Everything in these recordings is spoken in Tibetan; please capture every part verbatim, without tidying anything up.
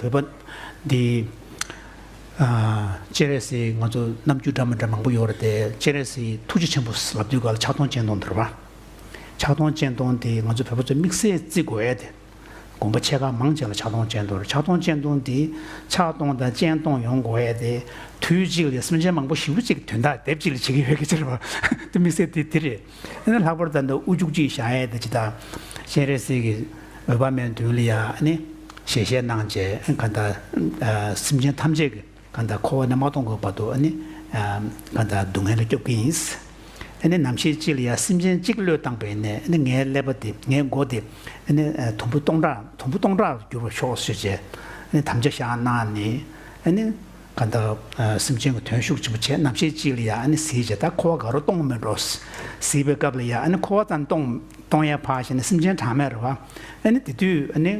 བོད་པ་འདི། ཨ། སྤྱན་རས་གཟིགས་ང་ཚོ་རྣམ་འགྱུར་འདྲ་མི་འདྲ་མང་པོ་ཡོད་རེད་དེ། སྤྱན་རས་གཟིགས་ཐུགས་རྗེ་ཆེན་པོ་ལབ་དུས་ག་ལ་ཕྱག་སྟོང་སྤྱན་སྟོང་འདི་རེད་པ། ཕྱག་སྟོང་སྤྱན་སྟོང་འདི་ང་ཚོ་བོད་པ་ཚོས་དམིགས་བསལ་བརྩི་དགོས་ཡ་དེ། དགོན་པ་ཆེ་ཁག་མང་ཆེ་ལ་ཕྱག་སྟོང་སྤྱན་སྟོང་རེད། ཕྱག་སྟོང་སྤྱན་སྟོང་འདི་ཕྱག་སྟོང་དང་སྤྱན་སྟོང་ཡོང་དགོས་ཡ་དེ། དུས་གཅིག་ལ་སེམས་ཅན་མང་པོ་ཞེ་པོ་ཅིག་དོན་དག་དེབ་ཅིག་ལ་བྱེད་ཀྱི་ཡོད་ཀྱི་ཕྱིར་བ། དེ་དམིགས་བསལ་དེ་དེ་རེད། ཨ་ནི་ལྷག་པར་དུ་འདི་དབུ་བཅུ་གཅིག་བཞག་ཡས་དེ་ཇི་ལྟར་སྤྱན་རས་གཟིགས་ཀྱི་འོད་དཔག་མེད་མདུན་ལ་ཡ་ཨ་ནི་ཞལ་བཞེས་གནང་བྱས། གང་ལྟར་ཨ་སེམས་ཅན་ཐམས་ཅད་ཀྱི་གང་ལྟར་འཁོར་བ་ནས་མ་སྟོངས་གི་བར་དུ་ཨ་ནི་ཨ་གང་ལྟར་སྡུག་བསྔལ་ལས་སྐྱོབ་ཀྱི་ཡིན། ཨ་ནི་ནམ་ཞིག་ཅིག་ལ་ཡ་སེམས་ཅན་གཅིག་བློས་བཏང་པ་ཡིན་ནའི་ཨ་ནི་ངའི་ཀླད་པ་དེ་ངའི་མགོ་དེ་ཨ་ནི་ཨ་དུམ་བུ་སྟོང་ཕྲག་དུམ་བུ་སྟོང་ཕྲག་འགྱུར་བར་ཤོག་ཟེར་བྱས་ཨ་ནི་དམ་བཅའ་བཞག་གནང་ནས་ཨ་ནི། གང་ལྟར་ཨ་སེམས་ཅན་གྱི་དོན་ཤུགས་ཆེན་པོ་བྱས། ནམ་ཞིག་ཅིག་ལ་ཡ་ཨ་ནི་གཟིགས་བྱས། ད་འཁོར་བ་ག་རུ་གཏོང་མི་འགྲོ། གཟིགས་པའི་སྐབས་ལ་ཡ་ཨ་ནི་འཁོར་བ་ཙམ་གཏོང་གཏོང་ཡ་ཕར་བཞག་ནས་སེམས་ཅན་གྲངས་མེད་རེད་པ། ཨ་ནི་དེ་དུས་ཨ་ནི་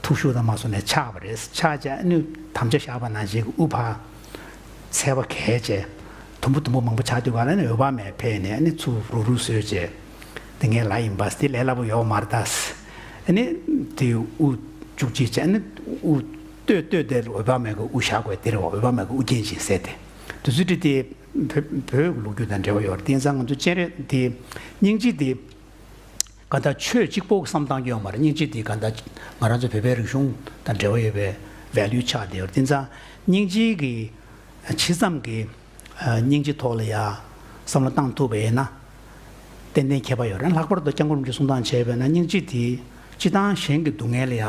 ཐུགས་ཤུགས་དང་མ་སོང་ནས་ཆགས་པ་རེད། ཆགས་བྱས་ཨ་ནི་དམ་བཅའ་བཞག་པ་ནང་བཞིན་གྱི་དབུ་ཕར་ཚལ་པ་གས་བྱས། དུམ་བུ་དུམ་བུ་མང་པོ་ཆགས་དུས་ག་ལ་ཨ་ནི་འོད་དཔག་མེད་ཕེབས་ནས་ཨ་ནི་ཚུར་རུག་རུག་བཟོས་བྱས། དེ་ངའི་ལ་ཡིན་པ། དེ་ལས་སླ་པོ་ཡོད་མ་རེད་ད། ཨ་ནི་དེ་དབུ་བཅུ་གཅིག་བྱས། ཨ་ནི་དབུ་སྟོད་སྟོད་དེ་འོད་དཔག་མེད་ཀྱི་དབུ་བཞག་དགོས་དེ་རེད་པ། འོད་དཔག་མེད་ཀྱི་དབུ་རྒྱན་ཅིག་ཟེར་ཏེ། དེ་ཚོའི་གྲས་དེ་བོད་བོད་ཀྱི་ལོ་རྒྱུས་དང་འབྲེལ་བ་ཡོད་རེད། དེང་སང་ང་ཚོ་སྤྱན་རས་དེ་སྙིང་རྗེ་དེ་གང་ལྟར་ཆོས་གཅིག་པོ་བསམ་བཏང་རྒྱུ་ཡོད་མ་རེད། སྙིང་རྗེ་དེ་གང་ལྟར་ང་རང་ཚོ་བོད་པའི་རིག་གཞུང་དང་འབྲེལ་བ་ཡོད་པའི་ཝེ་ལུ་ཆགས་བསྡད་ཡོད་རེད། དེང་སང་སྙིང་རྗེ་གི་ཇི་ཙམ་གྱི་སྙིང་རྗེ་ཐོག་ལ་ཡ་བསམ་བློ་བཏང་ཐུབ་པ་ཡིན་ན་ཏན་ཏན་ཁྱད་པར་ཡོད་རེད། ལྷག་པར་དུ་སྐྱབས་མགོན་རིན་པོ་ཆེས་གསུང་སྟངས་བྱས་པ་ཡིན་ན། སྙིང་རྗེ་དེ་སྤྱིར་བཏང་གཞན་གྱི་སྡུག་བསྔལ་ལ་ཡ་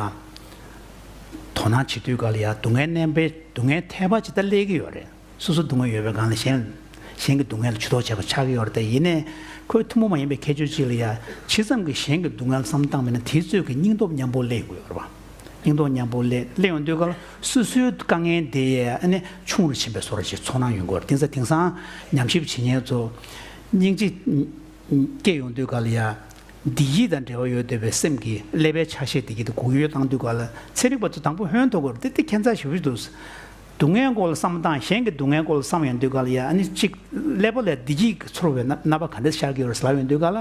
དོ་སྣང་བྱེད་དུས་ག་ལ་ཡ་སྡུག་བསྔལ་བསྣན་པའི་སྡུག་བསྔལ་ཐེབས་པ་ཇི་ལྟར་སླེབས་ཀྱི་ཡོད་རེད། སོ་སོ་སྡུག་བསྔལ་ཡོད་པའི་སྒང་ལ་གཞན་གཞན་གྱི་སྡུག་བསྔལ་ལ་ཇུས་གཏོགས་བྱས་པ་ཆགས་ཀྱི་ཡོད་རེད། དེ་ཡིན་ནའི་ཁོའི་ཐུན་མོང་མ་ཡིན་པའི་ཁྱད་ཆོས་ཅིག་ལ་ཡ་ཇི་ཙམ་གྱི་གཞན་གྱི་སྡུག་བསྔལ་བསམ་བཏང་བ་ཡིན་ན་དེའི་ཚོད་ཀྱི་སྙིང་སྟོབས་མཉམ་པོ་སླེབས་ཀྱི་ཡོད་རེད་པ། སྙིང་སྟོབས་མཉམ་པོ་སླེབས་སླེབས་ཡོང་དུས་ག་ལ་སོ་སོའི་དཀའ་ངལ་དེ་ཡ་ཨ་ནི་ཆུང་རུ་ཕྱིན་པའི་བཟོ་འདྲ་ཞིག་ཚོར་སྣང་ཡོང་གི་ཡོད་རེད། དེང་སང་དེང་སང་ཉམས་ཞིབ་བྱེད་མཁན་ཚོ་སྙིང་རྗེ་སྐྱེ་ཡོང་དུས་ག་ལ་ཡ་བདེ་སྐྱིད་དང་འབྲེལ་བ་ཡོད་བསྡད་པའི་སེམས་ཀྱི་ཀླད་པའི་ཆ་ཤས་དེ་གི་དེ་འགུག་ཡོད་བཏང་དུས་ག་ལ་ཚན་རིག་པ་ཚོ་དང་པོ་ཧོན་ཐོག་གི་རེད། དེ་དེ་ཁྱད་མཚར་ཞེ་པོ་ཞིག་འདུག་སྡུག་བསྔལ་སྐོར་ལ་བསམ་བཏང་། གཞན་གྱི་སྡུག་བསྔལ་སྐོར་ལ་བསམ་ཡོང་དུས་ག་ལ་ཡ་ཨ་ནི་གཅིག་ཀླད་པ་ལ་བདེ་སྐྱིད་ཀྱི་ཚོར་བའི་རྣམ་རྣམ་པ་ག་འདྲ་ཤར་གྱི་ཡོད་རེད་ཟེར་ལབ་ཡོང་དུས་ག་ལ།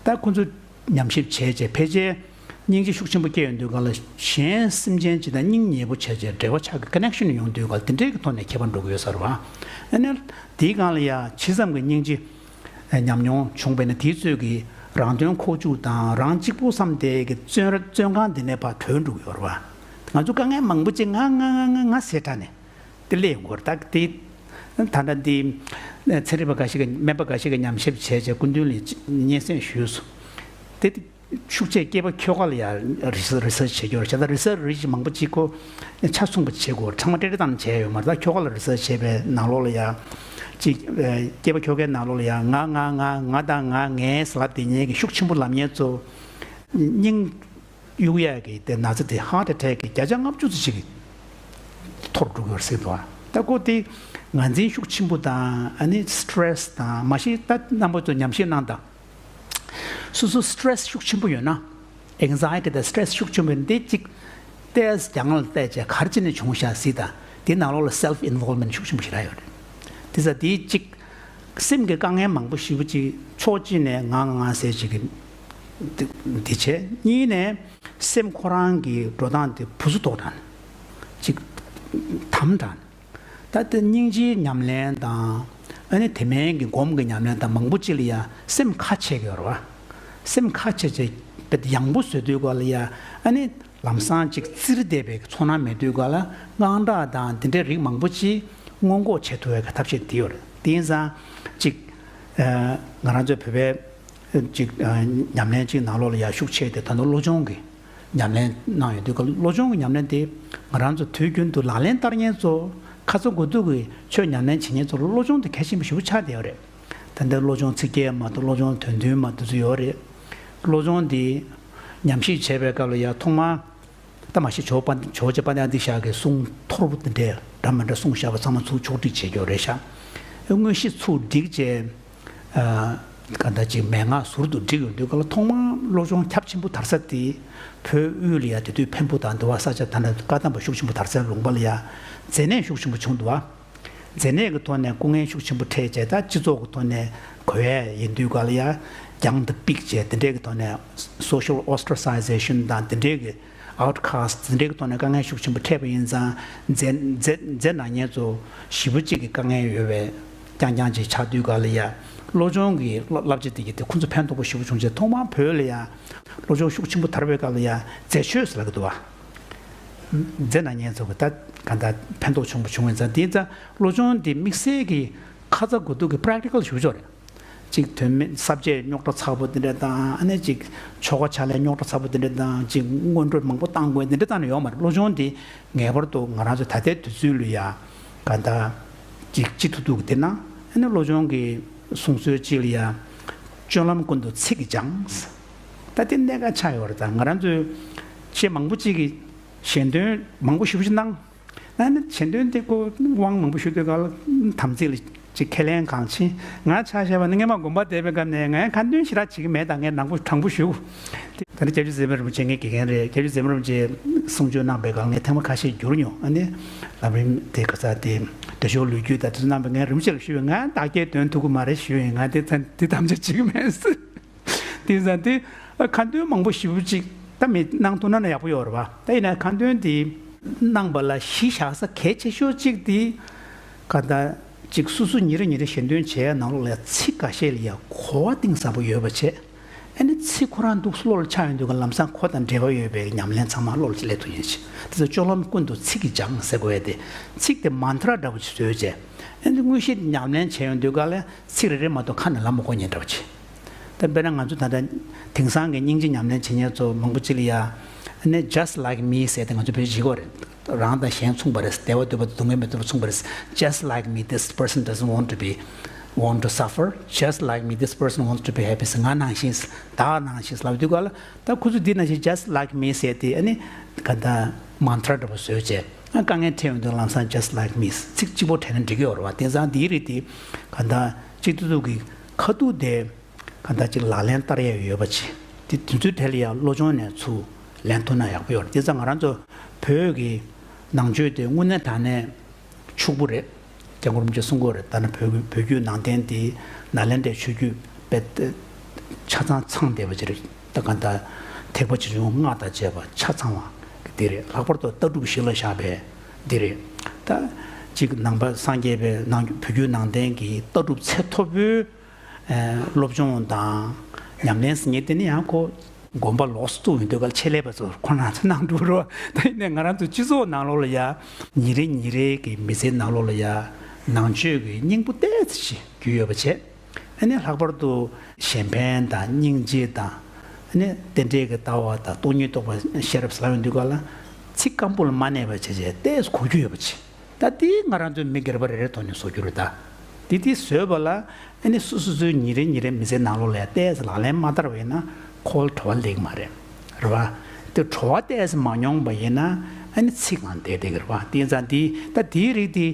ད་ཁོ་ཚོ་ཉམས་ཞིབ་བྱས་བྱས་ཕལ་ཆེར་སྙིང་རྗེ་ཤུགས་ཆེན་པོ་སྐྱེ་ཡོང་དུས་ག་ལ་གཞན་སེམས་ཅན་ཅིག་དང་སྙིང་ཉེ་པོ་བྱས་བྱས་འབྲེལ་བ་ཆགས་ཀྱི་ཀོ་ནེག་ཤན་ཡོང་དུས་ག་ལ་དེ་འདྲའི་གི་ཐོག་ནས་ཁྱད་པར་འགྲོ་གི་ཡོད་ས་རེད་པ། ཨ་ནི་དེའི་སྒང་ལ་ཡ་ཇི་ཙམ་གྱི་སྙིང་རྗེ་ཉམས་མྱོང་བྱུང་བས་ན་དེའི་ཚོད་ཀྱིས་རང་དོན་མཁོ་སྤྱོད་དང་རང་གཅིག་པུ་བསམ་དེ་གི་བཙོན་ར་བཙོན་ཁང་འདི་ནས་ཕར་གྲོལ་འགྲོ་གི་ཡོད་རེད་པ། ང་ཚོ་དཀའ་ངལ་མང་པོ་ཅིག་ང་ང་ང་ང་ང་ཟེར་དྲགས་ནས་དེ་སླེབས་ཡོང་གི་ཡོད་རེད། ད་དེ་ད་ལྟ་འདི་ཚན་རིག་པ་འགའ་ཞིག་གིས་སྨན་པ་འགའ་ཞིག་གིས་ཉམས་ཞིབ་བྱས་བྱས་སྐུ་མདུན་ལ་སྙན་སེང་ཞུས་སོང་། དེ་ཤུགས་ཆེ་སྐྱེས་པ་ཁྱོ་ག་ལ་ཡང་རི་སར་རི་སར་ཆི་བྱེད་རྒྱུ་རེད། བྱས་ཙང་རི་སར་ཆི་རིགས་མང་པོ་ཅིག་ཁོ་ཆ་མཚུངས་པ་བྱེད་དགོས། ཚང་མ་ཏྲེ་ཏྲེ་བཏང་བྱས་ཡོད་མ་རེད། ད་ཁྱོ་ག་ལ་རི་སར་ཆི་བྱས་པའི་ནང་ལོགས་ལ་ཡང་ཅིག་སྐྱེས་པ་ཁྱོ་གའི་ནང་ལོགས་ལ་ཡང་ང་ང་ང་ང་དང་ང་ངའི་ཟེར་ལབ་དེ་ཉིད་ཀྱི་ཤུགས་ཆེན་པོ་ལབ་མཁན་ཚོ་སྙིང་གཡུག་ཡག་གི་དེ་ན་ཚ་དེ་ཧར་ཊི་ཨེ་ཊེག་གི་བརྒྱ་ཆ་ལྔ་བཅུ་ཙམ་ཞིག་གི་ཐོར་འགྲོ་གི་ཡོད་རེད་ཟེར་འདུག་ད་ཁོ་དེ་ངར་འཛིན་ཤུགས་ཆེན་པོ་དང་ཨ་ནི་སི་ཊེ་རེ་སི་དང་མ་གཞི་ད་རྣམ་པ་ཚོ་ཉམས་ཞིབ་གནང་དང་། སོ་སོ་སི་ཊེ་རེ་སི་ཤུགས་ཆེན་པོ་ཡོད་ན། ཨེང་ཛའི་ཊི་དང་སི་ཊེ་རེ་སི་ཤུགས་ཆེན་པོ་ཡོད་ན་དེ་གཅིག་ཏོག་ཙམ་རྒྱ་ངར་བལྟས་བྱས་ག་རེ་བྱས་ནས་བྱུང་ཤག་གཟིགས་དང་། དེའི་ནང་ལོགས་ལ་སེལ་ཕི་ཨིན་ཝོལ་མེན་ཊི་ཤུགས་ཆེན་པོ་ཞེ་དྲག་ཡོད་རེད། དེ་ཙང་དེ་གཅིག་སེམས་ཀྱི་དཀའ་ངལ་མང་པོ་ཞེ་པོ་ཅིག་ཕྱོགས་གཅིག་ནས་ང་ང་ང་ཟེར་བྱེད་ཀྱི་དེ་དེ་བྱས། གཉིས་ནས་སེམས་ཁོ་རང་གི་འགྲོ་སྟངས་དེ་བུ་ཚུ་དོག་དྲགས་ནས་ཅིག་དམ་དྲགས་ནས། ད་ལྟ་སྙིང་རྗེའི་ཉམས་ལེན་དང་། ཨ་ནི་དེ་མིན་གྱི་སྒོམ་གྱི་ཉམས་ལེན་དང་མང་པོ་ཅིག་ལ་ཡ་སེམས་ཁ་ཕྱེ་གི་ཡོད་རེད་པ། སེམས་ཁ་ཕྱེ་བྱས་དཔེ་ཡང་པོ་བཟོས་དུས་སྐབས་ལ་ཡ་ཨ་ནི་ལམ་སང་ཅིག་བཙིར་བསྡད་པའི་ཚོར་སྣང་མེད་དུས་སྐབས་ལ་དངངས་སྐྲག་དང་དེ་འདྲའི་རིགས་མང་པོ་ཅིག་སྔོན་འགོག་བྱེད་ཐུབ་པའི་ཐབས་ཤེས་དེ་ཡོད་རེད། དེ་ཡིན་ཙང་ཅིག་ཨ་ང་རང་ཚོའི་བོད་པའི་ཅིག་ཨ་ཉམས་ལེན་ཅིག་ནང་ལོགས་ལ་ཡ་ཤུགས་ཆེ་དེ་ད་དུང་བློ་སྦྱོང་གི་ཉམས་ལེན་གནང་ཡོང་དུས་སྐབས་བློ་སྦྱོང་གི་ཉམས་ལེན་དེ་ང་རང་ཚོ་དུས་རྒྱུན་དུ་ལག་ལེན་བསྟར་མཁན་ཚོ་ཁ་ཚ་དགོས་གཏུག་གི་ཆོས་ཉམས་ལེན་བྱེད་མཁན་ཚོ་ལ་བློ་སྦྱོང་དེ་གལ་ཆེན་པོ་ཞེ་པོ་ཆགས་བསྡད་ཡོད་རེད། ད་ལྟ་བློ་སྦྱོང་ཚིག་བརྒྱད་མ་གཏོགས་བློ་སྦྱོང་དོན་བདུན་མ་གཏོགས་ཚོ་ཡོད་རེད། བློ་སྦྱོང་འདི་ཉམས་ཞིབ་བྱས་པའི་སྐབས་ལ་ཡ་ཐོག་མར་ད་མ་གཞི་ཇོ་བོ་པ་ཇོ་བོ་རྗེ་དཔལ་ལྡན་ཨ་ཏི་ཤ་གིས་གསུང་ཐོར་བུ་དེ་འདྲས་འདྲ་མི་འདྲ་གསུངས་བཞག་པ་ཚང་མ་ཚུར་ཕྱོགས་སྒྲིག་བྱེད་རྒྱུ་རེད་ཤག་དངོས་གཞི་ཚུར་སྒྲིག་བྱས། ཨ་ག་འདྲ་ཅིག་མན་ངག་ཟུར་དུ་བསྒྲིགས་ཡོང་དུས་སྐབས་ལ་ཐོག་མར་བློ་སྦྱོང་ཁྱབ་ཆེན་པོ་དར་ས་དེ་བོད་དབུས་ལ་ཡ་དེ་དུས་འཕན་པོ་དང་འདུལ་བ་ས་སྐྱ་དང་བཀའ་གདམས་པ་ཤུགས་ཆེན་པོ་དར་སའི་ལུང་པ་ལ་ཡ་མཛེ་ནད་ཤུགས་ཆེན་པོ་བྱུང་འདུག་བ། མཛེ་ནད་ཀྱི་ཐོག་ནས་སྐུ་ངལ་ཤུགས་ཆེན་པོ་འཕྲད་བྱས། ད་སྤྱི་ཚོགས་ཀྱི་ཐོག་ནས་གོ་ཡས་ཡིན་དུས་སྐབས་ལ་ཡ་རྒྱང་དུ་པིག་བྱས། དེ་འདྲས་ཀྱི་ཐོག་ནས་སོ་ཤལ་ཨོ་སི་ཊར་སའི་ཛེ་ཤན་དང་དེ་འདྲས་ཀྱི་ outcast དེ་འདྲའི་ཐོག་ནས་དཀའ་ངལ་ཤུགས་ཆེན་པོ་འཕྲད་པ་ཡིན་ཙང་། མཛེ་མཛེ་མཛེ་ནག་ཉེས་ཚོ་ཞེ་པོ་ཅིག་གི་དཀའ་ངལ་ཡོད་པའི་རྐྱང་རྐྱང་ཅིག་ཆགས་དུས་ག་ལ་ཡ། བློ་སྦྱོང་གི་བསླབ་བྱ་དེ་གི་དེ་ཁོ་ཚོ་ཕན་ཐོགས་པོ་ཞེ་པོ་བྱུང་རྗེས། ཐོག་མར་བོད་ལ་ཡ་བློ་སྦྱོང་ཤུགས་ཆེན་པོ་དར་བའི་སྐབས་ལ་ཡ་མཛེ་ཆོས་ཟེར་ལབ་ཀྱི་འདུག་བ། མཛེ་ནག་ཉེས་ཚོ་གི་ད་ག་འདྲ་ཕན་ཐོགས་བྱུང་པོ་བྱུང་བ་ཡིན་ཙང་། དེ་ཡིན་ཙང་བློ་སྦྱོང་དེ་དམིགས་བསལ་གྱི་ཁ་ཚ་དགོས་གཏུགས་ཀྱི་practical ཞེ་པོ་ཅིག་རེད། ཅིག་དོན་མེད་ས་བཅད་རྙོག་དྲ་ཚ་པོ་དེ་འདྲ་དང་། ཨ་ནི་ཅིག་ཆོ་ག་ཕྱག་ལེན་རྙོག་དྲ་ཚ་པོ་དེ་འདྲ་དང་། ཅིག་སྔོན་འགྲོ་མང་པོ་བཏང་དགོས་དེ་འདྲ་བཏང་ནས་ཡོད་མ་རེད། བློ་སྦྱོང་དེ་ངེས་པར་དུ་ང་རང་ཚོ་ད་ལྟའི་དུས་ཚོད་ལ་ཡ་ག་འདྲ་ཅིག་ཅི་ཐུབ་ཐུབ་ཀྱི་དེ་ན། ཨ་ནི་བློ་སྦྱོང་གི་གསུང་སྲོལ་ཅིག་ལ་ཡ་སྤྱོད་ལམ་ཀུན་ཏུ་ཚིག་གིས་སྦྱང་། ད་དེ་གནད་འགག་ཆགས་ཡོད་རེད། ད་ང་རང་ཚོའི་ཆེས་མང་པོ་ཅིག་གིས་ཞལ་འདོན་མང་པོ་ཞེ་པོ་ཅིག་གནང་། ཨ་ནི་ཞལ་འདོན་དེ་ཁོ་དབང་མང་པོ་ཞུ་དུས་ག་ལ་དམ་ཚིག་ལ་ཅིག་ཁས་ལེན་གང་ཕྱིན། ང་ཆ་བཞག་པ་ནི་སྔས་མ་དགོན་པ་བསྡད་པའི་སྐབས་ནས་ང་ཁ་འདོན་ཞེ་དྲག་བྱེད་ཀྱི་མེད། ད་ངས་དྲང་པོ་དྲང་པོ་ཞུ། དེ་ད་ནི་སྐྱབས་རྗེ་ཟེར་མི་རིན་པོ་ཆེ་ངའི་དགེ་རྒན་རེད། སྐྱབས་རྗེ་ཟེར་མི་རིན་པོ་ཆེ་གསུང་ཆོས་གནང་པའི་སྐབས་ངས་ཐེངས་མ་ཁ་ཤས་བསྒྱུར་མྱོང་། ཨ་ནི་ལམ་རིམ་དེ་ག་ས་དེ་བདེ་མཆོག་ལོ་རྒྱུས་དང་དེ་ཚོ་གནང་པའི། ངས་རིན་པོ་ཆེ་ལ་ཞུས་པས། ང་བདག་སྐྱེལ་འདོན་ཐུབ་ཀྱི་མ་རེད་ཞུས་པས། ང་དེ་ཚ་དེ་དམ་བཅའ་བྱེད་ཀྱི་མེད་ཟེར། དེང་སང་དེ་ཁ་འདོན་མང་པོ་ཞེ་པོ་ཅིག་ད་མི་གནང་ཐུབ་ན་ན་ཡག་པོ་ཡོད་རེད་བ། ད་ཡིན་ན་ཁ་འདོན་དེ་གནང་པ་ལ་གཞི་བཞག་ས་གལ་ཆེ་ཤོས་གཅིག་དེ་ག་ད་ཅིག་སོ་སོ་ཉིན་རེ་ཉིན་རེ་ཞལ་འདོན་བྱས་ནང་ལོགས་ལ་ཚིག་འགའ་ཤས་ལ་ཡ་གོ་བ་གཏིང་ཟབ་པོ་ཡོད་པ་བྱས། ཨ་ནི་ཚིག་ཁོ་རང་འདུག་བློ་ལ་འཆར་ཡོང་དུས་ཀ་ལམ་སང་ཁོ་དང་འབྲེལ་བ་ཡོད་པའི་ཉམས་ལེན་ཚང་མ་བློ་ལ་སླེབས་ཐུབ་ཡིན་ཞིང་། དེ་ཚོ་སྤྱོད་ལམ་ཀུན་ཏུ་ཚིག་གིས་སྦྱང་ཟེར་དགོས་ཡ་དེ། ཚིག་དེ་མན་ཏྲ་འདྲ་པོ་ཞིག་བཟོས་བྱས། ཨ་ནི་དངོས་གཞི་ཉམས་ལེན་བྱས་ཡོང་དུས་ཀ་ལ་ཚིག་རེ་རེ་མ་གཏོགས་ཁ་ནས་ལབ་མ་དགོས་མཁན་འདྲ་པོ་བྱས། ད་དཔེར་ན་ང་ཚོ་ད་ལྟ་དེང་སང་གི་སྙིང་རྗེ་ཉམས་ལེན་བྱེད་མཁན་ཚོ་མང་པོ་ཅིག་ལ་ཡ། ཨ་ནི་just like me ཟེར་ཏེ་ང་ཚོ་བོད་ཡིག་གོ་རེད། རང་དང་གཞན་མཚུངས་པ་རེད། བདེ་བ་འདོད་པ་དང་སྡུག་བསྔལ་མི་འདོད་པ་མཚུངས་པ་རེད། Just like me, this person doesn't want to be, want to suffer. Just like me, this person wants to be happy. ང་ནང་བཞིན། བདག་ནང་བཞིན་ལབ་དུས་ག་ལ། ད་ཁོ་ཚོ་འདི་ནང་བཞིན་just like me ཟེར་ཏེ། ཨ་ནི་ག་ད་མན་ཏྲ་འདྲ་པོ་བཟོས་བྱས། ཨ་དཀའ་ངལ་འཕྲད་ཡོང་དུས་ལམ་སང་just like me ཚིག་གཅིག་པོ་དྲན་ན་འགྲིག་གི་ཡོད་རེད་བ། དེང་སང་འདིའི་རིགས་དེ་ག་ད་གཅིག་ཏུ་ཏུ་གི་ཁ་ཐུག་དེ་ག་ད་ཅིག་ལག་ལེན་བསྟར་ཡ་ཡོད་པ་ཅིག་དེ། དེ་ཚོའི་གྲས་ལ་ཡང་བློ་སྦྱོང་ནས་ཚུར་ལེན་ཐུབ་ན་ཡག་པོ་ཡོད་རེད། དེང་སང་ང་རང་ཚོ་བོད་ཀྱི་ནང་ཆོས་དེ་དངོས་གནས་དྲང་གནས་ཕྱུག་པོ་རེད། སྐྱབས་མགོན་རིན་པོ་ཆེས་གསུང་གི་ཡོད་རེད། ད་ནི་བོད་བོད་བརྒྱུད་ནང་བསྟན་དེ་ནཱ་ལེནྡྲའི་ཆོས་བརྒྱུད་དཔེ་ཆ་ཚང་ཚང་བསྡད་པ་ཅིག་རེད། ད་ག་ད་ཐེག་པ་ཆེ་ཆུང་སྔགས་དང་བཅས་པ་ཆ་ཚང་བ་འདི་རེད། ལྷག་པར་དུ་ལྟ་གྲུབ་གཞི་ལ་བཞག་པའི་འདི་རེད། ད་ཅིག་ནང་པ་སངས་རྒྱས་པའི་ནང་བོད་བརྒྱུད་ནང་བསྟན་གྱི་ལྟ་གྲུབ་ཚད་མཐོ་པོའི་ཨ་སློབ་སྦྱོང་དང་ཉམས་ལེན་ཟེར་མཁན་དེ་ནི་ཡང་ཁོ་དགོན་པ་ལོགས་སུ་བཙུགས་ཡོང་དུས་ག་ལ་ཆེད་ལས་པ་ཚོ་ཁོ་རང་ཚོ་གནང་འགྲོ་རོགས། ད་ཡིན་ནའི་ང་རང་ཚོ་སྤྱི་ཚོགས་ནང་ལོགས་ལ་ཡ་ཉིན་རེ་ཉིན་རེ་གི་མི་ཚེའི་ནང་ལོགས་ལ་ཡ་ནང་ཆོས་ཀྱི་སྙིང་པོ་ཏོག་ཙམ་ཞིག་རྒྱུས་ཡོད་པ་བྱས། ཨ་ནི་ལྷག་པར་དུ་གཞན་ཕན་དང་སྙིང་རྗེ་དང་། ཨ་ནི་རྟེན་འབྲེལ་གྱི་ལྟ་བ་དང་སྟོང་ཉིད་རྟོགས་པ་ཤེས་རབ་ཟེར་ལབ་ཡོང་དུས་ག་ལ་ཚིག་སྐམ་པོ་ལ་མ་གནས་པ་བྱས་བྱས་ཏོག་ཙམ་གོ་རྒྱུ་ཡོད་པ་བྱས། ད་དེ་ང་རང་ཚོའི་མི་སྒེར་པ་རེ་རེའི་ཐོག་ནས་བཟོ་རྒྱུ་རེད། ད་དེ་དེ་བཟོས་པ་ལ་ཨ་ནི་སོ་སོ་སོའི་ཉིན་རེ་ཉིན་རེ་མི་ཚེའི་ནང་ལོགས་ལ་ཡ་ཏོག་ཙམ་ལག་ལེན་མ་བསྟར་བ་ཡིན་ན་ཁོ་ལ་བྲོ་བ་སླེབས་ཀྱི་མ་རེད། རེད་བ། དེ་བྲོ་བ་ཏོག་ཙམ་མ་མྱོང་པ་ཡིན་ན་ཨ་ནི་ཚིག་ངང་བསྡད་བསྡད་ཀྱི་རེད་བ། དེ་ཙང་དེ་ད་དེའི་རིགས་དེ་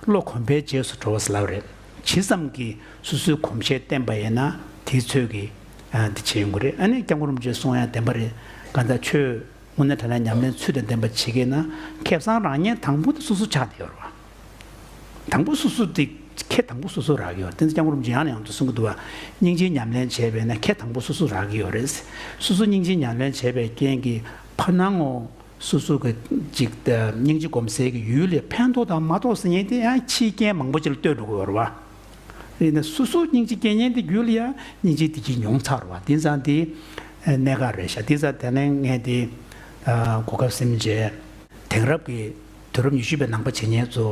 བློ་གོམས་པའི་རྗེས་སུ་འགྲོ་བ་ཟེར་ལབ་རེད། ཇི་ཙམ་གྱིས་སོ་སོའི་གོམས་གཤིས་བརྟན་པ་ཡིན་ན་དེའི་ཚོད་ཀྱིས་ཨ་འདི་བྱེད་ཡོང་གི་རེད། ཨ་ནི་སྐྱབས་མགོན་རིན་པོ་ཆེས་གསུང་ཡ་བདེན་པ་རེད། གང་ལྟར་ཆོས་དངོས་གནས་དྲང་གནས་ཉམས་ལེན་ཚུལ་དང་ལྡན་པ་བྱེད་ཀྱི་ན་ཁེ་བཟང་རག་མཁན་དང་པོ་དེ་སོ་སོ་ཆགས་བསྡད་ཡོད་རེད་བ། དང་པོ་སོ་སོ་དེ་ཁེ་དང་པོ་སོ་སོ་རག་གི་ཡོད་རེད། དེ་ཚོ་སྐྱབས་མགོན་རིན་པོ་ཆེས་ཡང་ནས་ཡང་དུ་གསུང་གི་འདུག་བ། སྙིང་རྗེའི་ཉམས་ལེན་བྱས་པས་ན་ཁེ་དང་པོ་སོ་སོ་རག་གི་ཡོད་རེད། སོ་སོ་སྙིང་རྗེའི་ཉམས་ལེན་བྱས་པའི་རྐྱེན་གྱིས་ཕར་སྣང་ངོ་སོ་སོ་གི་ཅིག་སྙིང་རྗེ་སྒོམ་སའི་གི་ཡུལ་ལ་ཕན་ཐོགས་དང་མ་ཐོགས་ཟེར་མཁན་དེ་ཡང་ཕྱིའི་རྐྱེན་མང་པོ་ཅིག་ལ་ལྟོས་འགྲོ་གི་ཡོད་རེད་བ། ཡིན་ན་སོ་སོ་སྙིང་རྗེ་སྐྱེ་མཁན་དེ་རྒྱུད་ལ་ཡང་སྙིང་རྗེ་དེ་གྱིས་མྱོང་ཚར་བ། དེང་སང་དེ་གནད་འགག་རེད་ཤག་དེང་སང་དེ་ནས་ངས་དེ་གོ་སྐབས་ཟིན་བྱས་དེང་རབས་ཀྱི་དུས་རབས་ཉི་ཤུ་པའི་ནང་པ་བྱེད་མཁན་ཚོ་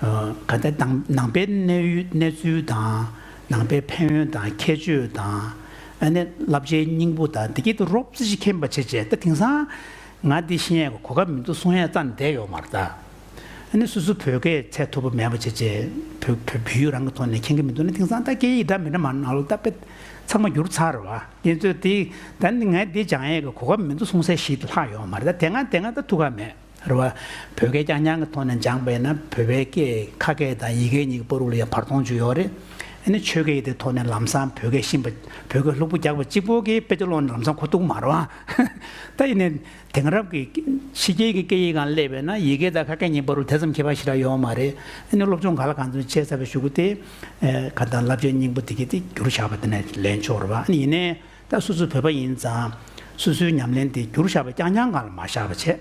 ག་ད་ནང་ནང་པའི་གནས་ཡུལ་གནས་ཚུལ་དང་ནང་པའི་ཕན་ཡོན་དང་ཁྱད་ཆོས་དང་ཨ་ནི་བསླབ་བྱའི་སྙིང་པོ་དང་དེ་གྱད་དུ་རོབ་ཙམ་ཞིག་མཁྱེན་པ་བྱས་བྱས། ད་དེང་སང་ང་འདི་ཤེས་ཡས་གོ་སྐབས་མི་འདུག་གསུང་ཡས་རྩ་ནས་བསྡད་ཡོད་མ་རེད་ད། ཨ་ནི་སོ་སོ་བོད་སྐད་ཚད་མཐོ་པོ་མེད་པ་བྱས་བྱས་བོད་བོད་བོད་ཡིག་རང་གི་ཐོག་ནས་མཁྱེན་གྱི་མི་འདུག་ན། དེང་སང་ད་སྐད་ཡིག་འདྲ་མི་འདྲ་མ་ནང་ལོགས་ད་དཔེ་ཚང་མ་བསྒྱུར་ཚར་རེད་བ། དེ་ཚོས་དེ་ད་ནི་ངས་འདི་སྦྱང་ཡས་གོ་སྐབས་མི་འདུག་གསུང་ས་ཞིག་ལྷག་ཡོད་མ་རེད་ད། དེ་སྔ་དེ་སྔ་ད་ཐུག་ག་མེད། རེད་བ། བོད་སྐད་རྐྱང་རྐྱང་གི་ཐོག་ནས་སྦྱངས་པས་ན་བོད་པའི་སྐད་ཁ་སྐད་དང་ཡི་གེ་གཉིས་ཀྱི་བར་དུ་ལ་ཡང་བར་སྟོང་ཅིག་ཡོད་རེད། ཨ་ནི་ཆོས་སྐད་ཡིག་དེ་ཐོག་ནས་ལམ་སང་བོད་སྐད་ཤེས་པ་བོད་སྐད་ལྷུག་པོ་རྒྱག་པ་གཅིག་པོ་གིས་དཔེ་ཆ་ཀློག་ནས་ལམ་སང་གོ་ཐུབ་མ་རེད་བ། ད་ཡིན་ནའི་དེང་རབས་ཀྱི་ཕྱི་རྒྱལ་གྱི་སྐད་ཡིག་སྒང་སླེབས་པས་ན་ཡི་གེ་དང་ཁ་སྐད་གཉིས་བར་དུ་དེ་ཙམ་ཁྱད་པར་ཞེ་དྲག་ཡོད་མ་རེད། ཨ་ནི་སློབ་སྦྱོང་ག་ལ་གང་འཚམ་བྱས་ཚར་བའི་གཞུག་གུ་དེ་ཨེ་ག་ད་བསླབ་བྱའི་སྙིང་པོ་དེ་གྱད་དེ་བསྒྱུར་བཞག་པ་དེ་ནས་ལེན་ཆོག་རེད་བ། ཨ་ནི་ཡིན་ནའི་ད་སོ་སོ་བོད་པ་ཡིན་ཙང་ སོ་སོའི་ཉམས་ལེན་དེ་བསྒྱུར་བཞག་པའི་རྐྱང་རྐྱང་སྒང་ལ་མ་བཞག་པ་བྱས།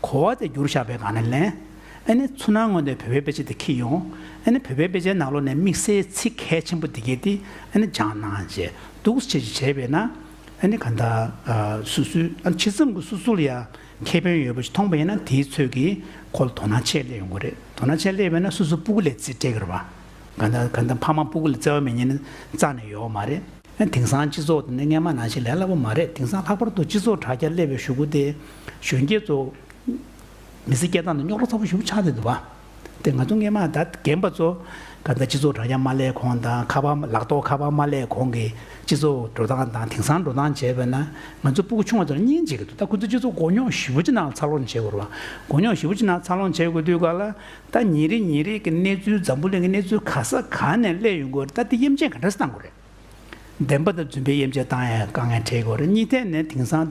གོ་བ་དེ་བསྒྱུར་བཞག་པའི་སྒང་ནས་ལེན། ཨ་ནི་ཚུར་ནང་ངོས་ནས་བོད་པའི་དཔེ་ཆ་དེ་འཁྱེར་ཡོང་། ཨ་ནི་བོད་པའི་དཔེ་ཆའི་ནང་ལོགས་ནས་དམིགས་བསལ་ཚིག་གལ་ཆེན་པོ་དེ་གས་དེ་ཨ་ནི་སྦྱང་གནང་བྱས་འདུག་སེ་བྱས་བྱས་པས་ན། ཨ་ནི་ག་འདྲ་སོ་སོའི་ཨ་ནི་ཕྱི་མཚམས་ཀྱི་སོ་སོ་ལ་ཡ་ཁེ་ཕན་ཡོད་པ་ཞིག་མཐོང་པ་ཡིན་ན། དེའི་ཚོད་ཀྱིས་ཁོ་ལ་དོ་སྣང་ཆེ་སླེབས་ཡོང་གི་རེད། དོ་སྣང་ཆེ་སླེབས་པས་ན་སོ་སོ་སྤུ་གུ་ལ་རྩིས་སྤྲད་ཀྱི་རེད་པ། ག་འདྲ་ག་འདྲ་ཕ་མ་སྤུ་གུ་ལ་བརྩེ་བ་མེད་མཁན་ནི་རྩ་ནས་ཡོད་མ་རེད། དེང་སང་སྤྱི་ཚོགས་དེ་ནི་སྔོན་མ་ནང་བཞིན་ལས་སླ་པོ་མ་རེད། དེང་སང་ལྷག་པར་དུ་སྤྱི་ཚོགས་དྲ་རྒྱ་སླེབས་པའི་གཞུག་གུ་དེ་གཞོན་སྐྱེས་ཚོ་མི་ཚེ་སྐྱེལ་སྟངས་དེ་རྙོག་དྲ་ཚ་པོ་ཞེ་པོ་ཆགས་བསྡད་འདུག་པ། དེ་ང་ཚོ་སྔོན་མ་ད་རྒན་པ་ཚོ་ག་འདྲ་སྤྱི་ཚོགས་དྲ་རྒྱ་མ་སླེབས་གོང་དང་། ཁ་པར་ལག་ཐོག་ཁ་པར་མ་སླེབས་གོང་གི་སྤྱི་ཚོགས་འགྲོ་སྟངས་དང་དེང་སང་འགྲོ་སྟངས་བྱས་པ་ན། ང་ཚོ་སྤུ་གུ་ཆུང་བ་ཚོ་ལ་སྙིང་རྗེ་གི་འདུག་ད་ཁོ་ཚོ་སྤྱི་ཚོགས་མགོ་རྙོག་ཞེ་པོ་ཅིག་ནང་འཚར་ལོངས་བྱེད་དགོས་རེད་པ། མགོ་རྙོག་ཞེ་པོ་ཅིག་ནང་འཚར་ལོངས་བྱེད་དགོས་དུས་ག་ལ། ད་ཉིན་རེ་ཉིན་རེ་གི་གནས་ཚུལ། འཛམ་བུ་གླིང་གི་གནས་ཚུལ་ག་ས་ག་ནས་སླེབས་ཡོང་གི་ཡོད་རེད། ད་དེ་དབྱེ་འབྱེད་ག་འདྲ་སེ་བཏང་དགོས་རེད། བདེན་པ་དང་རྫུན་པའི་དབྱེ་འབྱེད་བཏང་ཡ་དཀའ་ངལ་འཕྲད་ཀྱི་ཡོད་རེད། གཉིས་ཐད་ནས་དེང་སང་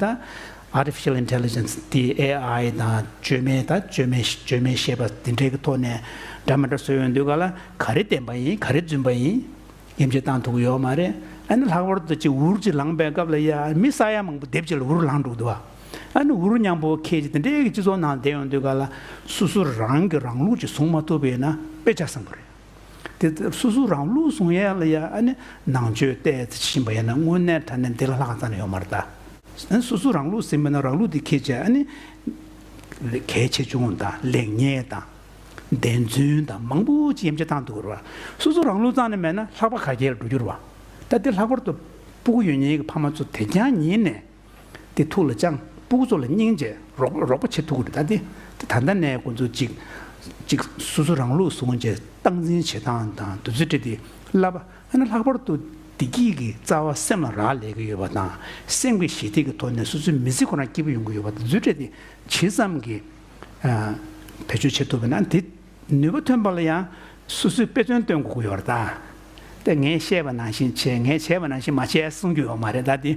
ད་artificial intelligence དེ་ཨེ་ཨའི་དང་བཅོས་མའི་ད་བཅོས་མའི་བཅོས་མའི་ཤེས་པ་དེ་འདྲའི་གི་ཐོག་ནས་འདྲ་མི་འདྲ་བཟོས་ཡོང་དུས་ག་ལ། ག་རེ་བདེན་པ་ཡིན། ག་རེ་རྫུན་པ་ཡིན། དབྱེ་འབྱེད་བཏང་ཐུབ་ཀྱི་ཡོད་མ་རེད། ཨ་ནི་ལྷག་པར་དུ་ཅིག་འུར་ཅིག་ལངས་པའི་སྐབས་ལ་ཡ། མི་ས་ཡ་མང་པོ་སྡེབ་གཅིག་ལ་འུར་ལངས་འགྲོ་གི་འདུག་པ། ཨ་ནི་འུར་མཉམ་པོ་ཁྱེར་ཅིག་དེ་འདྲའི་གི་སྤྱི་ཚོགས་ནང་བསྡད་ཡོང་དུས་ག་ལ། སོ་སོ་རང་གི་རང་ལུགས་ཅིག་བཟུང་མ་ཐུབ་པ་ཡིན་ན་དཔེ་ཆ་བཟང་པོ་རེད། དེ་ལྟར་སོ་སོ་རང་ལུགས་བཟུང་ཡ་ལ་ཡ། ཨ་ནི་ནང་ཆོས་བལྟས་ཕྱིན་པ་ཡིན་ན་དངོས་གནས་དྲང་གནས་འདི་ལ་ལྷག་ཙམ་ཡོད་མ་རེད་ད། ཨ་ནི་སོ་སོ་རང་ལུགས་ཟིན་པ་ན་རང་ལུགས་དེ་འཁྱེར་བྱས། ཨ་ནི་གལ་ཆེ་ཆུང་དང་ལེགས་ཉེས་དང་བདེན་རྫུན་དང་མང་པོ་ཅིག་དབྱེ་འབྱེད་བཏང་ཐུབ་ཀྱི་རེད་པ། སོ་སོ་རང་ལུགས་རྩ་ནས་མེད་ན་ལྷག་པ་ག་གེ་ལ་འགྲོ་རྒྱུ་རེད་པ། ད་དེ་ལྷག་པར་དུ་སྤུ་གུ་ཡོད་མཁན་གྱི་ཕ་མ་ཚོ་དེ་རྐྱང་ཉིད་ནས། དེ་ཐུགས་ལ་བཅངས། སྤུ་གུ་ཚོ་ལ་སྙིང་རྗེ་རོགས་རོགས་པ་བྱེད་ཐུབ་ཀྱི་རེད། ད་དེ་དེ་ད་ལྟ་ནས་ཁོང་ཚོ་གཅིག་གཅིག་སོ་སོ་རང་ལུགས་བཟུང་བྱས་སྟངས་འཛིན་བྱེད་སྟངས་དང་དེ་ཚོ་འདྲ་དེ་བསླབ་པ། ཨ་ནི་ལྷག་པར་དུ་བདེ་སྐྱིད་ཀྱི་རྩ་བ་སེམས་ལ་རག་ལས་ཀྱི་ཡོད་པ་དང་། སེམས་ཀྱི་ཞི་བདེ་གི་ཐོག་ནས་སོ་སོའི་མི་ཚེ་ཁོ་རང་སྐྱིད་པོ་ཡོང་གི་ཡོད་པ་དང་། དེ་ཚོ་འདྲ་དེ་ཇི་ཙམ་གྱིས་ཨ་བེད་སྤྱོད་བྱེད་ཐུབ་པ་ན། དེ་ནུས་པ་ཐོན་པ་ལ་ཡང་སོ་སོས་དཔེ་མཚོན་སྟོན་དགོས་ཀྱི་ཡོད་རེད་ད། དེ་ངས་བཤད་པ་ནང་བཞིན་བྱས། ངས་བྱས་པ་ནང་བཞིན་མ་བྱས་གསུང་རྒྱུ་ཡོད་མ་རེད་ད། དེ་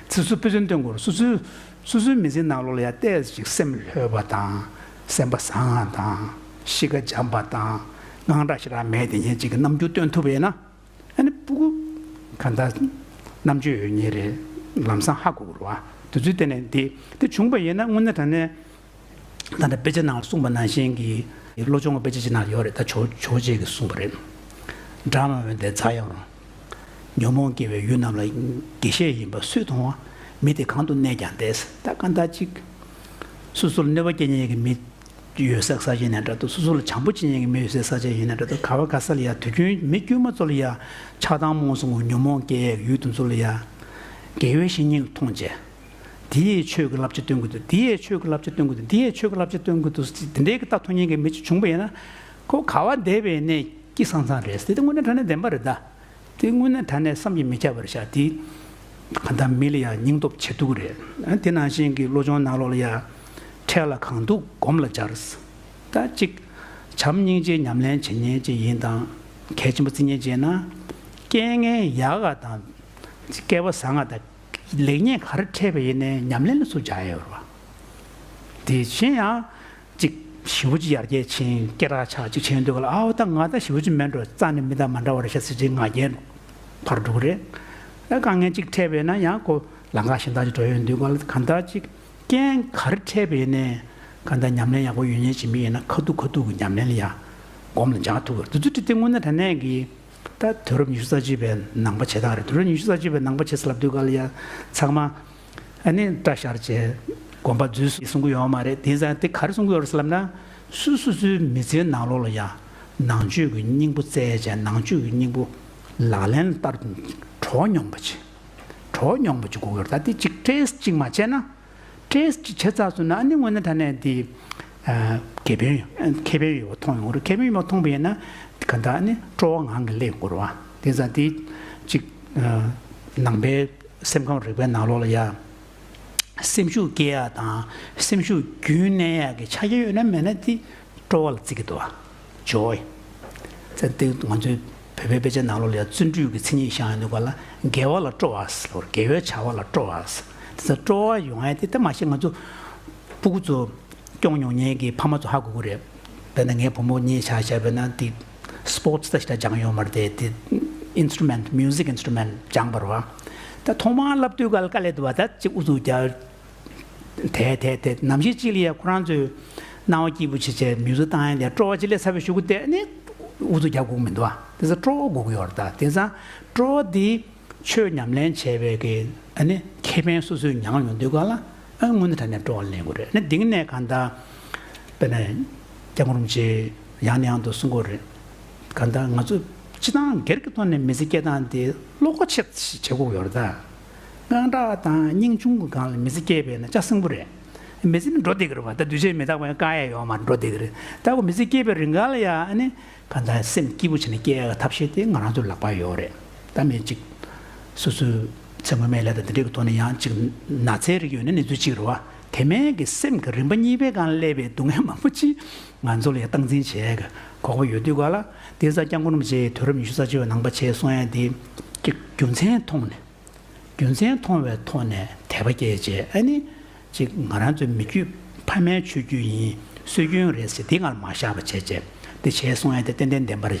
སོ་སོས་དཔེ་མཚོན་སྟོན་དགོས་རེད། སོ་སོའི་སོ་སོའི་མི་ཚེའི་ནང་ལོགས་ལ་ཡང་ཏོག་ཙམ་ཅིག་སེམས་ལྷོད་པ་དང་། སེམས་པ་བཟང་བ་དང་། གཤིས་ཀ་འཇམ་པ་དང་། དངངས་སྐྲག་ཞེ་དྲག་མེད། དེ་ཉིད་ཅིག་གི་རྣམ་འགྱུར་སྟོན་ཐུབ་པ་ཡིན་ན། ཨ་ནི་སྤུ་གུ་ག་འདྲ་རྣམ་དཔྱོད་ཡོད་མཁན་རེད། ལམ་སང་ཧ་གོ་གི་རེད་པ། དེ་ཚོའི་སྟེང་ནས་དེ་དེ་བྱུང་པ་ཡིན་ན། དངོས་གནས་དྲང་གནས་ད་ལྟ་དཔེ་ཆ་ནང་ལ་གསུངས་པ་ནང་བཞིན་གྱི། བློ་སྦྱོང་གི་དཔེ་ཆ་ཅིག་ནང་ཡོད་རེད་ད། ཇོ་ཇོ་བོ་རྗེ་གིས་གསུངས་པ་རེད། དགྲ་མ་འོན་ཏེ་ཛ་ཡང་རུང་། ཉོན་མོངས་སྐྱེ་བའི་ཡུལ་རྣམས་ལ། དགེ་བཤེས་ཡིན་པ་སུས་མཐོང་བ། མི་དེ་གང་དུ་གནས་ཀྱང་བདེ། ད་ག་འདྲ་ཅིག་སོ་སོ་ལ་གནོད་པ་སྐྱེལ་མཁན་གྱི་མི་ཡོད་ས་ས་ཆ་ཡིན་ན་འདྲ་འདུག་སོ་སོ་ལ་བྱམས་པོ་བྱེད་མཁན་གྱི་མི་ཡོད་ས་ས་ཆ་ཡིན་ན་འདྲ་འདུག་ག་བ་ག་ས་ལ་ཡ་དུས་རྒྱུན་མི་དཀྱུས་མ་ཚོ་ལ་ཡ་ཆགས་སྡང་རྨོངས་གསུམ་གྱི་ཉོན་མོངས་སྐྱེ་ཡས་ཡུལ་དེ་ཚོ་ལ་ཡ་དགེ་བའི་བཤེས་གཉེན་མཐོང་བྱས། འདི་ཡས་ཆོས་ཀྱི་བསླབ་བྱ་སྟོན་གྱི་འདུག་འདི་ཡས་ཆོས་ཀྱི་བསླབ་བྱ་སྟོན་གྱི་འདུག་འདི་ཡས་ཆོས་ཀྱི་བསླབ་བྱ་སྟོན་གྱི་འདུག་དེ་འདྲའི་གི་ལྟ་ཐུབ་མཁན་གྱི་མི་ཅིག་བྱུང་པ་ཡིན་ན། ཁོ་ག་བ་བསྡད་པའི་གནས་སྐྱིད་སང་སང་རེད་ཟེར། དེ་དངོས་གནས་དྲང་གནས་བདེན་པ་རེད་ད། དེ་དངོས་གནས་དྲང་གནས་བསམ་གྱིས་མི་ཁྱབ་པ་རེད་ཤག་དེ་གང་ལྟར་མི་ལ་ཡང་སྙིང་སྟོབས་ཆེ་ཐུག་རེད། དེ་ནང་བཞིན་གྱི་བློ་སྦྱོང་ནང་ལོགས་ལ་ཡང་། འཕྲལ་ལ་གང་ཐུག་སྒོམ་ལ་སྦྱར། ད་གཅིག་བྱམས་སྙིང་རྗེའི་ཉམས་ལེན་བྱེད་མཁན་ཅིག་ཡིན་དང་། གལ་ཆེན་པོ་བརྩི་མཁན་ཅིག་ཡིན་ན། རྐྱེན་ངན་ཡག་ག་དང་། སྐལ་བ་བཟང་ང་དང་། ལེགས་ཉེས་ག་རེ་འཕྲད་པ་ཡིན་ནའི་ཉམས་ལེན་ལ་ཚུར་སྦྱར་ཡོད་རེད་པ། དེ་བཞིན་ཡང་། ཅིག་ཞེ་པོ་ཅིག་ཡར་རྒྱས་ཕྱིན། སྐད་གྲགས་ཆགས་ཅིག་ཕྱིན་དུས་ག་ལ། ཨའོ་ད་ང་ད་ཞེ་པོ་ཅིག་མེད་འགྲོ། རྩ་ནས་མི་དང་མ་འདྲ་བ་རེད་ཤག་ཟེར་ཅིག་ང་རྒྱལ་འཕར་འགྲོ་གི་རེད། ཨ་དཀའ་ངལ་ཅིག་འཕྲད་པ་ཡིན་ན་ཡང་ཁོ་ལམ་ཁ་གཞན་དག་ཅིག་འགྲོ་ཡོང་དུས་ག་ལ། གང་ལྟར་ཅིག་རྐྱེན་ག་རེ་འཕྲད་པ་ཡིན་ནའི། གང་ལྟར་ཉམས་ལེན་ཡག་པོ་ཡོད་མཁན་ཅིག་མི་ཡིན་ན། ཁ་ཐུག་ཁ་ཐུག་གི་ཉམས་ལེན་ལ་ཡང་སྒོམ་ལ་སྦྱར་ཐུབ་ཀྱི་རེད། དེ་ཚོ་དེ་དངོས་གནས་དྲང་གནས་ཀྱི། ད་དུས་རབས་ཉི་ཤུ་རྩ་གཅིག་པའི་ནང་པ་བྱེད་སྟངས་རེད། དུས་རབས་ཉི་ཤུ་རྩ་གཅིག་པའི་ནང་པ་བྱེད་ཟེར་ལབ་དུས་ག་ལ་ཡ་ཚང་མ་ཨ་ནི་སྐྲ་བཞར་བྱས་དགོན་པ་འཛུལ་གསུང་གི་ཡོད་མ་རེད། དེང་སང་དེ་ག་རེ་གསུང་གི་ཡོད་རེད་ཟེར་ལབ་ན། སུ་སོ་སོའི་མི་ཚེའི་ནང་ལོགས་ལ་ཡ་ནང་ཆོས་ཀྱི་སྙིང་པོ་བཙལ་བྱས། ནང་ཆོས་ཀྱི་སྙིང་པོ་ལག་ལེན་བསྟར། གྲོགས་སྙོམས་པ་བྱེད། གྲོགས་སྙོམས་པ་བྱེད་དགོས་ཀྱི་ཡོད་རེད། ད་དེ་གཅིག་ཊེ་སི་ཊི་གཅིག་མ་བྱས་ན། ཊེ་སི་ཊི་བྱས་ཚར་སོང་ན། ཨ་ནི་དངོས་གནས་དྲང་གནས་འདི་ཨ་ཁེ་ཕན་ཡོད། ཁེ་ཕན་ཡོད་པ་མཐོང་ཡོང་གི་རེད། ཁེ་ཕན་ཡོད་པ་མཐོང་པ་ཡིན་ན། ག་འདྲ་ཨ་ནི་སྤྲོ་བ་ངང་གིས་སླེབས་ཡོང་གི་རེད་པ། དེ་ཙང་དེ་གཅིག་ཨ་ནང་པའི་སེམས་ཁམས་རིག་པའི་ནང་ལོགས་ལ་ཡ། སེམས་ཤུགས་སྐྱེ་ཡག་དང་སེམས་ཤུགས་རྒྱུན་གནས་ཡག་གི་ཆ་རྐྱེན་ཡོད་ན་མེད་ན་དེ་སྤྲོ་བ་ལ་བརྩི་གི་འདུག་པ། ཇོའི། ཙང་དེ་ང་ཚོའི་བོད་པའི་དཔེ་ཆ་ནང་ལོགས་ལ་ཡང་བརྩོན་འགྲུས་ཀྱི་མཚན་ཉིད་བཞག་ཡོད་འདུག་ག་ལ། དགེ་བ་ལ་སྤྲོ་བ་ཟེར་ལོ། དགེ་བའི་བྱ་བ་ལ་སྤྲོ་བ་ཟེར། དེ་ཚོ་སྤྲོ་བ་ཡོང་ཡ་དེ་ད་མ་གཞི་ང་ཚོ་སྤུ་གུ་ཚོ་སྐྱོང་མྱོང་མཁན་གྱི་ཕ་མ་ཚོ་ཧ་གོ་གི་རེད། དཔེར་ན་ངའི་བུ་མོ་གཉིས་ཆ་བཞག་པ་ན་དེ་སི་པོར་ཊི་ད་ཞེ་དྲག་སྦྱངས་ཡོད་མ་རེད་དེ། དེ་ཨིན་སི་ཊུ་མེན་ཊི། མིའུ་ཟིག་ཨིན་སི་ཊུ་མེན་ཊི་སྦྱངས་པ་རེད་པ། ད་ཐོག་མར་བསླབ་དུས་ག་ལ་དཀའ་ལས་འདུག་པ། ད་གཅིག་ཨུ་ཚུགས་རྒྱག་དེ་དེ་དེ་ནམ་ཞིག་ཅིག་ལ་ཡ་ཁོ་རང་ཚོས་སྣང་བ་སྐྱིད་པོ་བྱེད་བྱས་མྱུར་ཚད་བཏང་ཡ་དེ་སྤྲོ་བ་ཅིག་སླེབས་ཚར་བའི་གཞུག་གུ་དེ་ནི་ཨུ་ཚུགས་རྒྱག་དགོས་མི་འདུག་ཨ། དེ་ཚོ་སྤྲོ་བ་དགོས་ཀྱི་ཡོད་རེད། ད་དེང་སང་སྤྲོ་བ་འདི་ཆོས་ཉམས་ལེན་བྱས་པའི་གི་ཨ་ནི་ཁེ་ཕན་སོ་སོས་མྱངས་ཡོང་དུས་ག་ལ་ཨ་དངོས་གནས་དྲང་གནས་སྤྲོ་བ་ལེན་དགོས་རེད། ཨ་ནི་འདི་ག་ནས་གང་ལྟར་དཔེར་ན་སྐྱབས་མགོན་རིན་པོ་ཆེ་ཡང་ནས་ཡང་དུ་གསུང་གི་ཡོད་རེད། གང་ལྟར་ང་ཚོ་སྤྱི་བཏང་སྒེར་གྱི་ཐོག་ནས་མི་ཚེ་སྐྱེལ་སྟངས་དེ་བློ་ཁོག་ཆེ་བྱེད་དགོས་ཀྱི་ཡོད་རེད་ད། དངངས་སྐྲག་དང་སྙིང་ཆུང་གི་སྒང་ལ་མི་ཚེ་སྐྱེལ་བས་ན་ལྕགས་སྲིན་པོ་རེད། མི་ཚེ་ནི་འགྲོ་བསྡད་ཀྱི་རེད་བ། ད་འདུས་བྱས་མི་རྟག་པ་ཡང་བཀག་ཡ་ཡོད་མ་རེད། འགྲོ་བསྡད་ཀྱི་རེད། ད་ཁོ་མི་ཚེ་སྐྱེལ་བའི་རིང་ག་ལ་ཡ་ཨ་ནི་གང་ལྟར་སེམས་སྐྱིད་པོ་བྱས་ནས་སྐྱེལ་ཡ་ཐབས་ཤེས་དེ་ང་རང་ཚོའི་ལག་པར་ཡོད་རེད། ད་མི་གཅིག་སོ་སོའི་མཚན་མོ་སྨད་ལས་དང་དེ་འདྲའི་གི་ཐོག་ནས་ཡང་གཅིག་ན་ཚའི་རིགས་ཡོད་ན་ནི་ཚུལ་གཅིག་རེད་བ། དེ་མིན་གྱི་སེམས་ཀྱི་རིམ་པ་གཉིས་པའི་སྒང་སླེབས་པའི་སྡུག་བསྔལ་མང་པོ་ཅིག་ང་ཚོ་ལ་ཡང་སྟངས་འཛིན་བྱེད་ཡ་གི་གོ་སྐབས་ཡོད་དུས་ག་ལ། དེ་ཙང་སྐྱབས་མགོན་རིན་པོ་ཆེའི་དུས་རབས་ཉི་ཤུ་རྩ་གཅིག་པའི་ནང་པ་བྱས་གསུང་ཡ་དེ་གཅིག་རྒྱུ་མཚན་མཐོང་ནས། རྒྱུ་མཚན་མཐོང་བའི་ཐོག་ནས་དད་པ་སྐྱེས་བྱས་ཨ་ནི་ཅིག་ང་རང་ཚོའི་མི་རྒྱུད་ཕ་མའི་ཆོས་བརྒྱུད་ཡིན། སྲོལ་རྒྱུན་རེད་ཟེར་དེ་སྒང་ལ་མ་བཞག་པ་བྱས་བྱས་དེ་བྱས་སོང་ཡ་དེ་ཏན་ཏན་བདེན་པ་རེད།